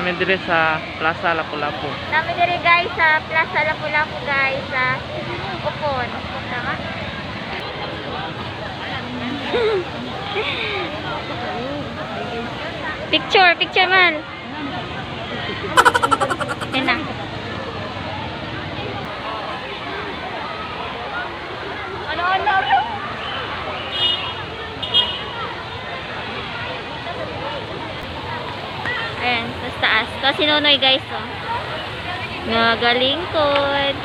Nami diri sa Plaza Lapu-Lapu. Nami diri, guys, sa Plaza Lapu-Lapu, guys, sa Upon. Tama? Picture, picture man. Yan na. Ano, ano, ano? Ayan, sa taas. Tapos si Nonoy, guys, oh. Nagalingkod.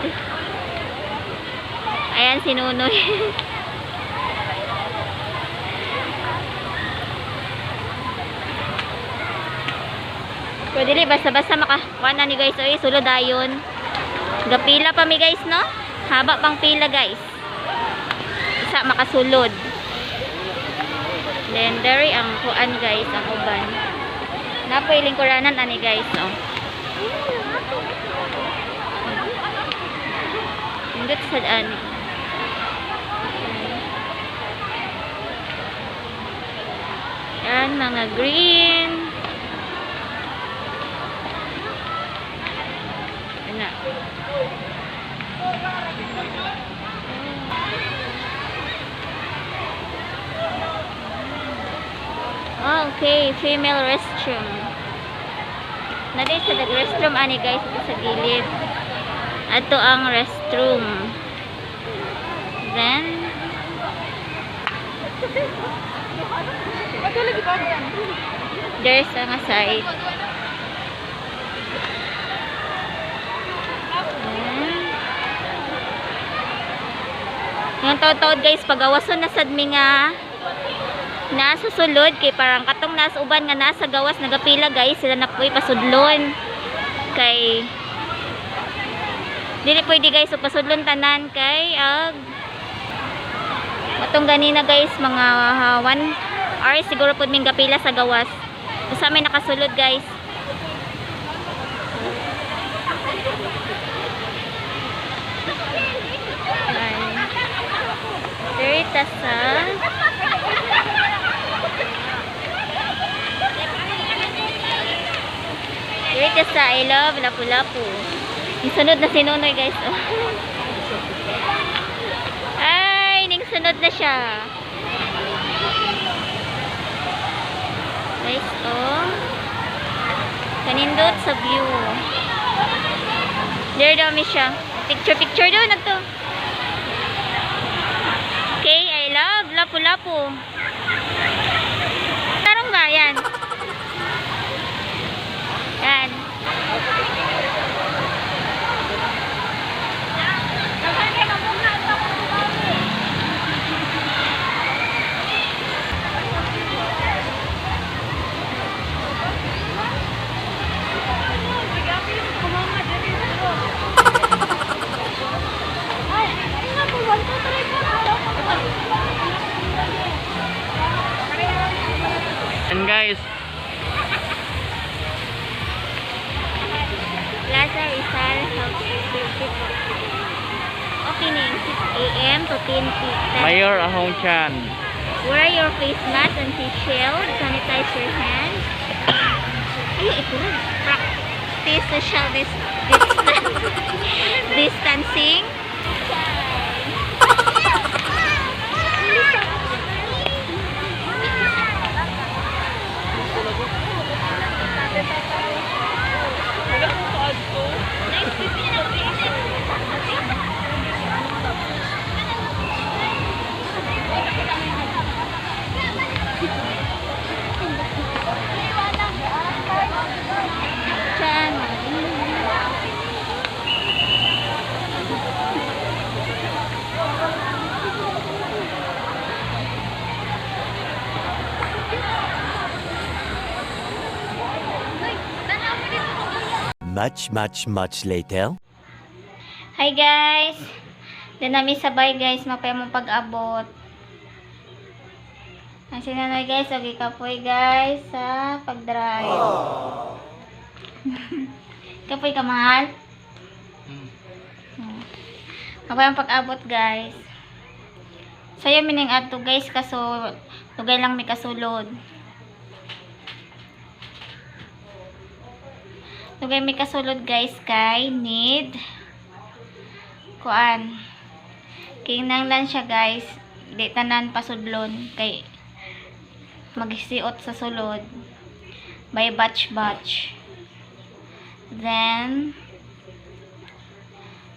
Ayan, si Nonoy. Pero dili, basta-basta makakuha na ni, guys. Oy, sulod dayon. Gapila pa mi, guys, no? Haba pang pila, guys. Isa makasulod. Then, dere ang kuan, guys, ang uban. Napoy lingkuranan ani, guys, oh. Nindot sa ani. Yan, mga green. Ana. Ah, okay. Female restroom. Naday sa restroom ani, guys, ito sa gilid. Ato ang restroom. Then there's ang side. Ayan. Yung taod-taod, guys, pagawason na sad mi nga nasa sulod kay parang katong nasa uban nga nasa gawas nagapila, guys, sila na po'y pasudlon kay dili pwede, guys, so pasudlon tanan kay ag atong ganina, guys, mga 1 hour siguro pud ming gapila sa gawas usa may nakasulod, guys. Ayan. Diri ta sa Dito sa I Love Lapu-Lapu. Yung sunod na si Nonoy, guys. Oh. Ay, ning sunod na siya. Guys, oh. Kanindot sa view. There dami siya. Picture, picture doon na to. Okay, I Love Lapu-Lapu. Tarong ba? Yan. Yan. And guys, Plaza Rizal Health Depot. Opening 6 a.m. to 10 p.m. Mayor Ahong Chan. Wear your face mask and face shield. Sanitize your hands. Ay, ito rin. Practice social distancing. Chan. Much, much, much later. Hi, guys! Then nami sabay, guys, mapay mong pag-abot. Ang sinanoy, guys, okay kapoy, guys, sa pag-drive. Kapoy ka, mahal? Mapay ang pag-abot, guys. Sayo mining adto, guys, kaso lugay lang mi kasulod. Dugay may kasulod, guys, kay need kuan. Kinanglan siya, guys. Di tanan pasudlon kay magsiot sa sulod by batch batch. Then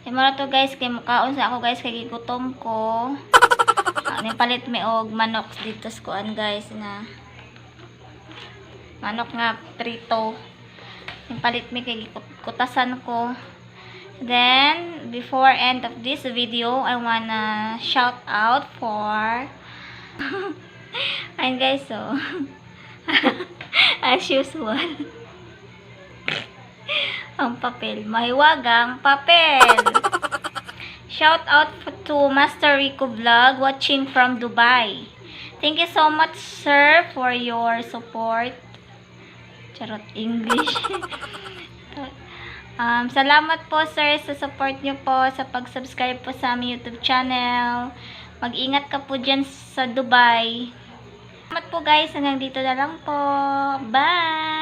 kay mao to, guys, kay mukaon sa ako, guys, kay gigutom ko. Ah, palit mi og manok dito sa kuan, guys, nga manok nga prito. Palit mi kay kutasan ko. Then before end of this video, I wanna shout out for, ayun, guys, so as usual, ang papel, mahiwagang papel. Shout out to Master Rico Vlog watching from Dubai. Thank you so much, sir, for your support. Charot, English. Salamat po, sir, sa support niyo po, sa pag-subscribe po sa aming YouTube channel. Mag-ingat ka po dyan sa Dubai. Salamat po, guys. Hanggang dito na lang po. Bye!